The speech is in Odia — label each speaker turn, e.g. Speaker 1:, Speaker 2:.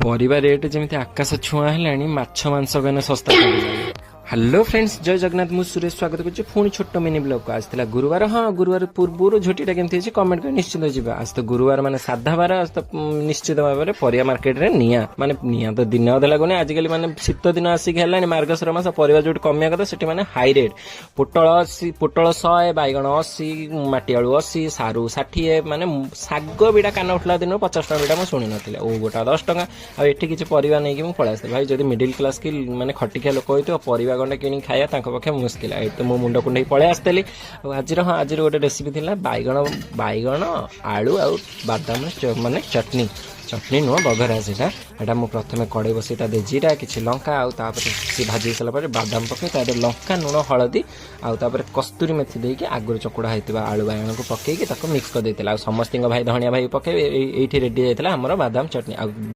Speaker 1: ପରିବା ରେଟ୍ ଯେମିତି ଆକାଶ ଛୁଆଁ ହେଲାଣି, ମାଛ ମାଂସ କେନେ ଶସ୍ତା ପଡ଼ିଲାଣି। ହ୍ୟାଲୋ ଫ୍ରେଣ୍ଡସ୍, ଜୟ ଜଗନ୍ନାଥ। ମୁଁ ସୁରେଶ, ସ୍ୱାଗତ କରୁଛି ପୁଣି ଛୋଟ ମିନି ବ୍ଲଗକୁ। ଆଜି ଥିଲା ଗୁରୁବାର। ହଁ, ଗୁରୁବାର ପୂର୍ବରୁ ଝୋଟିଟା କେମିତି ହେଇଛି କମେଣ୍ଟ କରି ନିଶ୍ଚିତ ଯିବା। ଆଜି ତ ଗୁରୁବାର ମାନେ ସାଧା ବାର। ଆଜି ତ ନିଶ୍ଚିତ ଭାବରେ ପରିବା ମାର୍କେଟରେ ନିଆଁ, ମାନେ ନିଆଁ ତ ଦିନ ଅଧେ ଲାଗୁନି। ଆଜିକାଲି ମାନେ ଶୀତ ଦିନ ଆସିକି ହେଲାଣି, ମାର୍ଗଶିର ମାସ, ପରିବା ଯୋଉଠି କମିବା କଥା ସେଠି ମାନେ ହାଇ ରେଟ୍। ପୋଟଳ 80, ପୋଟଳ 100, ବାଇଗଣ 80, ମାଟି ଆଳୁ 80, ସାରୁ 60। ମାନେ ଶାଗ ବିଡ଼ା କାନ ଉଠିଲା ଦିନରୁ 50 ଟଙ୍କା ବିଡ଼ା ମୁଁ ଶୁଣିନଥିଲି। ଓଉ ଗୋଟା 10 ଟଙ୍କା। ଆଉ ଏଠି କିଛି ପରିବା ନେଇକି ମୁଁ ପଳେଇ ଆସିଥିଲି। ଭାଇ, ଯଦି ମିଡିଲ କ୍ଲାସ୍ କି ମାନେ ଖଟିଖିଆ ଲୋକ ହେଇଥିବ, ପରିବା ଗଣ୍ଡେ କିଣିକି ଖାଇବା ତାଙ୍କ ପକ୍ଷେ ମୁସ୍କିଲ। ଏଇଠି ତ ମୁଁ ମୁଣ୍ଡ କୁଣ୍ଡେଇ ପଳେଇ ଆସିଥିଲି। ଆଉ ଆଜିର, ହଁ, ଆଜିର ଗୋଟେ ରେସିପି ଥିଲା ବାଇଗଣ, ବାଇଗଣ ଆଳୁ ଆଉ ବାଦାମ ମାନେ ଚଟନି। ଚଟନି ନୁହଁ, ବଘରା ସେଇଟା। ଏଇଟା ମୁଁ ପ୍ରଥମେ କଡ଼େଇ ବସେଇ ତା ଦେହରେ ଜିରା, କିଛି ଲଙ୍କା ଆଉ ତାପରେ ସେ ଭାଜି ହେଇସାରିଲା ପରେ ବାଦାମ ପକେଇ ତା ଦେହରେ ଲଙ୍କା, ଲୁଣ, ହଳଦୀ ଆଉ ତାପରେ କସ୍ତୁରୀ ମେଥି ଦେଇକି ଆଗରୁ ଚକୁଡ଼ା ହେଇଥିବା ଆଳୁ ବାଇଗଣକୁ ପକେଇକି ତାକୁ ମିକ୍ସ କରିଦେଇଥିଲା। ଆଉ ସମସ୍ତଙ୍କ ଭାଇ ଧଣିଆ ଭାଇ ପକେଇ ଏଇଠି ରେଡି ହେଇଯାଇଥିଲା ଆମର ବାଦାମ ଚଟନି। ଆଉ